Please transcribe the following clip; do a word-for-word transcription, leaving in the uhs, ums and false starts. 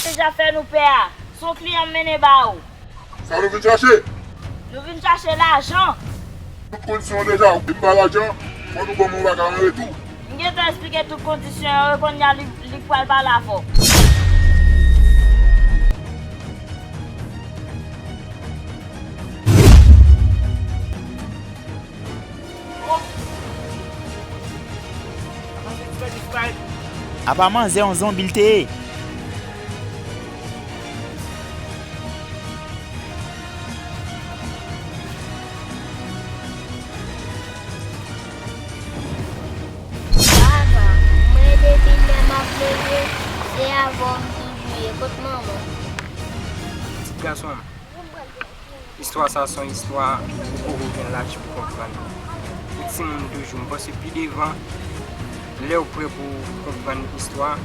Deja fè nou pè a. Se yon kliyan m mennen ba ou. Sa nou vin chache? Nou vin chache lajan. Tout kondisyon yo deja, ou vin ba lajan, fò nou ban m yon bagay an retou. M gentan eksplike tout kondisyon yo, e kounye a li, li pral pale avè w. Apa manzè yon zonbi l te ye? Papa, mwen depi lè m ap leve, se avè w m toujou ye. Kot manman? Ti gason m. Istwa sa se yon istwa ou poko gen laj pou konprann. Ou timoun toujou, m panse pi devan, lè w prè pou w konprann istwa,